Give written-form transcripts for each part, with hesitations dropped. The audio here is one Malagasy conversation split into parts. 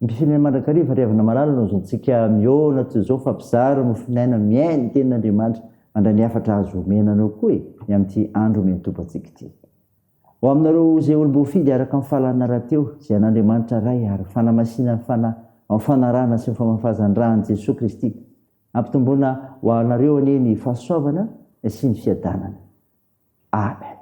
Mpifiainana mandrakariva ry havana malala no azontsika mihaona toy izao mifampizara mofon'aina mihaino ny tenin'Andriamanitra mandray ny hafatra azo omena anao koa e ny amin'ity andro omen'ny Tompo antsika ity. Ho aminareo izay olom-boafidy araka ny fahalalana rahateo izay an'Andriamanitra Ray ary fanamasinan'ny Fanahy amin'ny fanarahana sy ny famafazan-drà an'i Jesoa Kristy. Ampitomboina ho anareo anie ny fahasoavana sy ny fiadanana. Amen.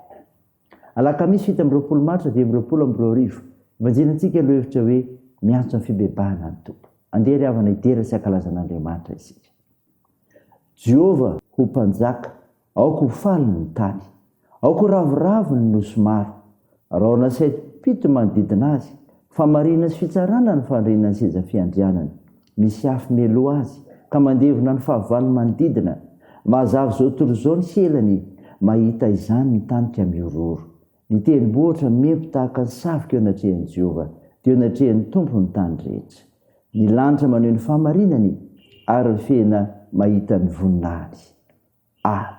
Alakamisy 27 marsa 2025, Ibanjinantsika ny lohahevitra hoe Miantso ny fibebahana ny Tompo. Andeha ry havana hidera sy hankalaza an'Andriamanitra isika. Jehovah ho Mpanjaka, aoka ho faly ny tany. Aoka ho ravoravo ny nosy maro. Rahona saim-pito manodidina azy, fahamarinana sy fitsarana ny fandrinan'ny seza fiandrianany. Misy afo mialoha azy, ka mandevona ny fahavalony manodidina. Mahazava izao tontolo izao ny selany, mahita izany ny tany ka mihorohoro. Ny tendrombohitra miempo tahaka ny savoka eo anatrehan'i Jehovah, dia eo anatrehan'ny Tompo ny tany rehetra. Ny lanitra maneho ny fahamarinany, ary ny fehina mahita ny voninahiny. Amen.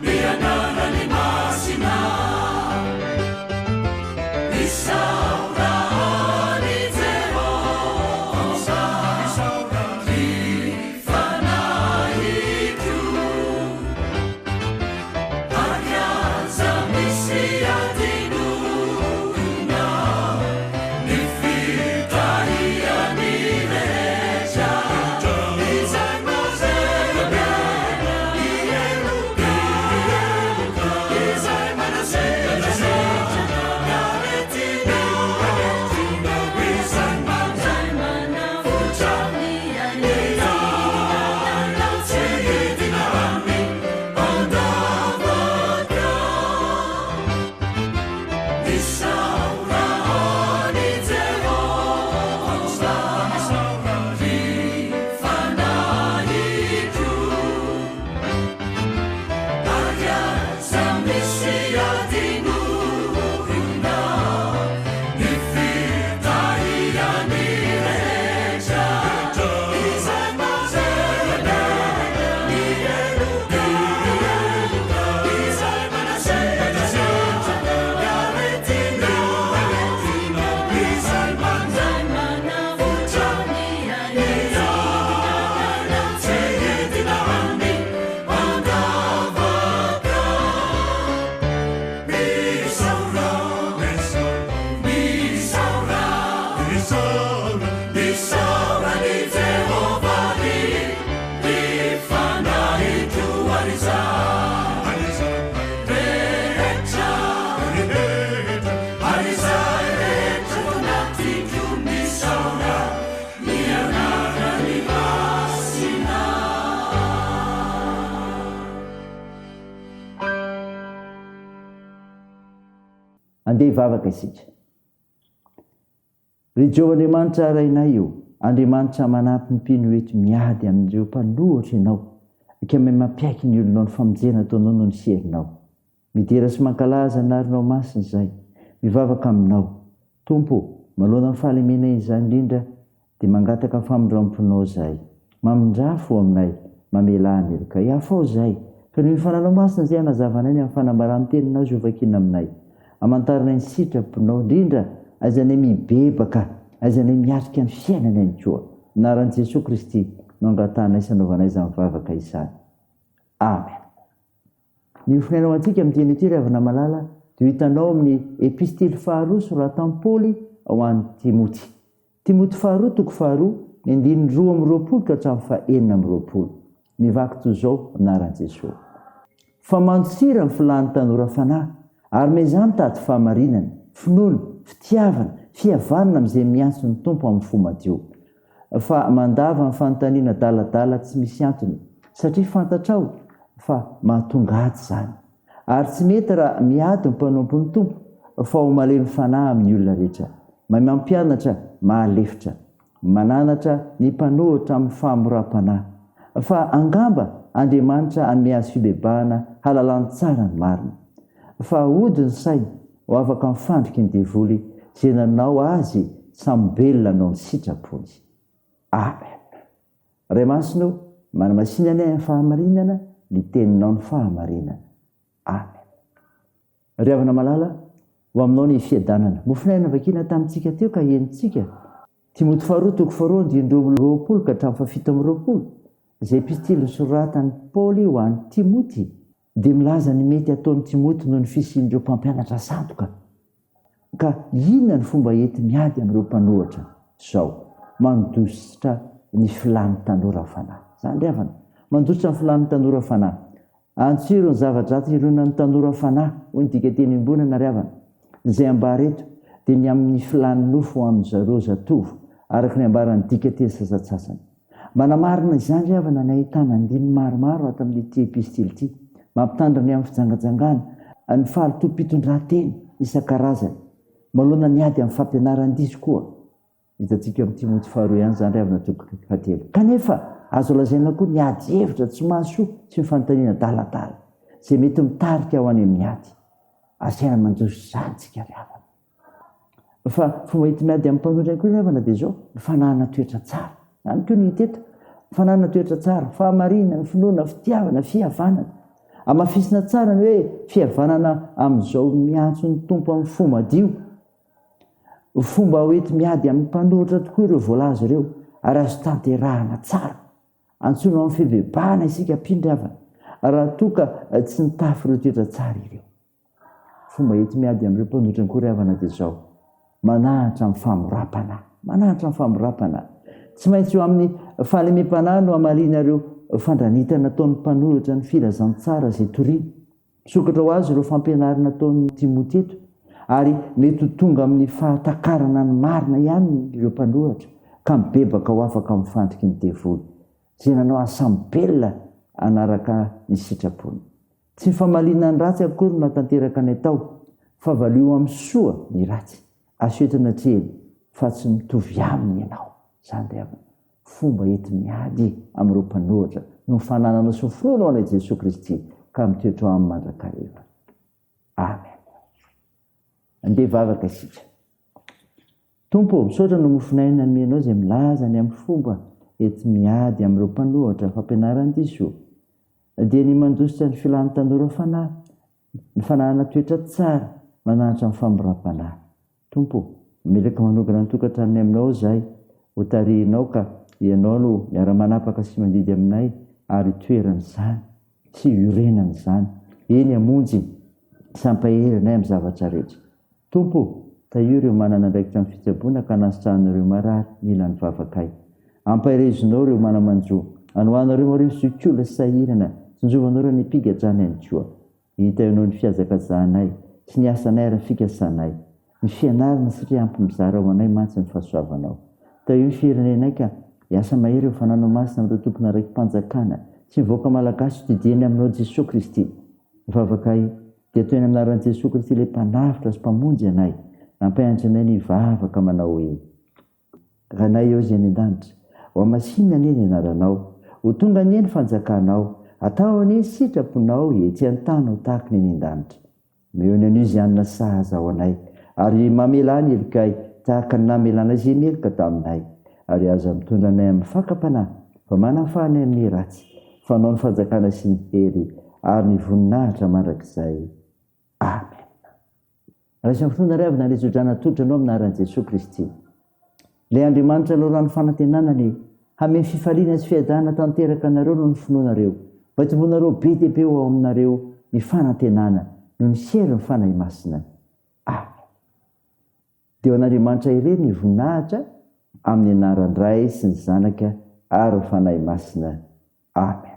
Ny anarany masina. Misaora an'i Jehovah, ry fanahiko. Ary aza misy adinoina ny fitahiany rehetra. Izay mamelona ny heloka, izay manasitrana ny aretina, izay manavotra ny tanana tsy hidina any an-davaka. Misaora an'i Jehovah, ry fanahiko. Ary aza misy adinoina ny fitahiany rehetra, izay mamelona ny heloka, izay manasitrana ny aretina, izay manavotra ny tanana tsy hidina any an-davaka. Misaora, misaora, misaora an'i Jehovah ry ry fanahiko ary izay rehetra, ary izay rehetra ato anatiko misaora ny anarany masina. Andeha hivavaka isika. Ry Jehovah Andriamanitra Rainay ô, Andriamanitra manampy ny mpino eto miady amin'ireo mpanohitra Ianao, ka mahay mampiaiky ny olonao ny famonjena ataonao noho ny herinao. Midera sy mankalaza ny anaranao masina izahay. Mivavaka aminao. Tompo ô, manoloana ny fahalemenay izany indrindra dia mangataka ny famindramponao izahay. Mamindrà fo aminay, mamelà ny helokay. Afaho izahay, fa noho ny Fananao Masina izay hanazavanay ny amin'ny fanambaran'ny Teninao izay hovakiana aminay. Hamantaranay ny sitraponao, indrindra aizanay mibebaka, aizanay miatrika ny fiainana ihany koa. Anaran'i Jesoa Kristy no angatahanay sy anaovanay izany vavaka izany. Amen. Ny hofonaina ho antsika amin'ity anio ity ry havana malala dia ho hitanao amin'ny epistily faharoa soratan'i Paoly ho an'i Timoty. Timoty faharoa toko faharoa, ny andininy 22 ka hatramin'ny faha-26. Mivaky toy izao amin'ny anaran'i Jesoa. Fa mandosira ny filàn'ny tanora fanahy, ary miezaha mitady fahamarinana, finoana, fitiavana, fihavanana amin'izay miantso ny Tompo amin'ny fo madio. Fa mandava ny fanontaniana adaladala tsy misy antony, satria fantatrao fa mahatonga ady izany. Ary tsy mety raha miady ny mpanompon'ny Tompo, fa ho malemy fanahy amin'ny olona rehetra, mahay mampianatra, mahalefitra. Mananatra ny mpanohitra amin'ny fahamoram-panahy, fa angamba Andriamanitra hanome azy fibebahana halalany tsara ny marina. Fa hody ny sainy ho afaka amin'ny fandriky ny devoly izay nanao azy sambelona hanao ny sitrapony. Amen. Ray Masina o, manamasina anay amin'ny fahamarinana, ny teninao ny fahamarinana. Amen. Ry havana malala, ho aminao ny fiadanana. Mofon'aina vakiana tamintsika teo ka henontsika. Timoty faharoa toko faharoa andininy 22 ka hatramin'ny fahafito amby 20, izay epistily nosoratan'i Paoly ho an'i Timoty, dia milaza ny mety hataon'i Timoty noho ny fisian'ireo mpampianatra sandoka. Ka inona ny fomba enti-miady amin'ireo mpanohatra izao? Mandositra ny filàn'ny tanora fanahy. Izany ry havana, mandositra ny filàn'ny tanora fanahy. Antsiro ny zava-dratsy ironan'ny tanora fanahy, hoy ny dikanteny iombonana ry havana. Izay ambara eto dia ny amin'ny filàn'ny nofo ho amin-dry zareo zatovo, araka ny ambaran'ny dikanteny sasantsasany. Manamarina izany ry havana ny ahitana andininy maromaro ato amin'ity epistily ity, mampitandrina ny amin'ny fijangajangana, ny fahalotoam-pitondrantena isan-karazany, manoloana ny ady amin'ny fampianaran-diso koa. Hitantsika amin'ny Timoty faharoa ihany izany ry havana toko fahatelo. Kanefa, azo lazaina koa ny ady hevitra tsy mahasoa sy ny fanontaniana adaladala, izay mety mitarika ho any amin'ny ady. Asaina mandroso izany isika ry havana. Fa fomba enti-miady amin'ny mpanohitra ihany koa ry havana dia izao, ny fananana toetra tsara. Izany koa no hita eto. Fananana toetra tsara, fahamarinana, finoana, fitiavana, fihavanana. Hamafisina tsara ny hoe fihavanana amin'izao miantso ny Tompo amin'ny fo madio. Fomba hoenti-miady amin'ny mpanohitra tokoa ireo voalaza ireo ary azo tanterahana tsara. Antsoina ho amin'ny fibebahana isika mpino ry havana raha toa ka tsy nitafy ireo toetra tsara ireo. Fomba enti-miady amin'ireo mpanohitra koa ry havana dia izao, manahatra amin'ny famoram-panahy. Manahatra amin'ny famoram-panahy. Tsy maintsy eo amin'ny fahalemem-panahy no hamaliana ireo fandranitana ataon'ny mpanohitra ny filazantsara izay toriana. Misokatra ho azy ireo fampianarana ataon'i Timoty eto, ary mety ho tonga amin'ny fahatakarana ny marina ihany ireo mpanohatra, ka mibebaka ho afaka amin'ny fandriky ny devoly, izay nanao azy samy belona hanaraka ny sitrapony. Tsy ny famaliana ny ratsy akory no mahatanteraka ny atao, fa valio amin'ny soa ny ratsy. Aseho eto anatrehany fa tsy mitovy aminy ianao. Izany ry havana. Fomba enti-miady amin'ireo mpanohitra no fananana soa finoana ao an'Ilay Jesoa Kristy ka mitoetra ao aminy mandrakariva. Amen. Andeha hivavaka isika. Tompo ô, misaotra no mofon'aina nomenao izay milaza ny amin'ny fomba enti-miady amin'ireo mpanohitra fampianaran-diso, dia ny mandositra ny filan'ny tanora fanahy, ny fananana toetra tsara, mananatra ny famoram-panahy. Tompo ô, mametraka manokana ny tokantranonay aminao izahay, ho tarihinao ka Ianao no miara-manapaka sy mandidy aminay ary itoeran'izany sy iorenan'izany, eny hamonjy sy hampahery anay amin'ny zavatra rehetra. Tompo ô, tahio ireo manana andraikitra amin'ny fitsaboana ka anasitrahana ireo marary mila ny vavakay. Ampaherezinao ireo mana-manjo, anohanao ireo marefo zokiolona sy sahirana, tsinjovanao ireo any am-pigadrana ihany koa. Hitahianao ny fihazakazahanay sy ny asanay ary ny fikasanay. Ny fianarana satria ampy mizara ho anay mantsy ny fahasoavanao. Tahio ny firenenay ka hiasa mahery ho fananao masina amin'ireo tompon'andraiki-panjakana sy ny vahoaka malagasy ho didiany aminao Jesoa Kristy. Ny vavakay dia toy ny amin'ny anaran'i Jesoa Kristy ilay Mpanavotra sy Mpamonjy anay, nampianatra anay ny hivavaka manao hoe. Ranay eo izay any an-danitra, ho hamasinina anie ny anaranao, ho tonga anie ny fanjakanao, atao anie ny sitraponao ety an-tany ho tahaka ny any an-danitra. Omeo ny anio izay hanina sahaza ho anay, ary mamelà ny helokay tahaka ny namelanay izay meloka taminay, ary aza mitondra anay amin'ny fakam-panahy, fa manafaha anay amin'ny ratsy, fa Anao ny fanjakana sy ny hery ary ny voninahitra mandrakizay. Amen. Raiso amin'ny finoana ry havana ny tsodrano atolotra anao amin'ny anaran'i Jesoa Kristy. Ilay Andriamanitra loharano fanantenana anie hameno fifaliana sy fiadanana tanteraka anareo noho ny finoanareo, mba hitomboanareo be dia be ho ao aminareo ny fanantenana noho ny herin'ny Fanahy Masina. Amen. Dia ho an'Andriamanitra irery ny voninahitra amin'ny anaran-dRay sy ny Zanaka ary ny Fanahy Masina. Amen.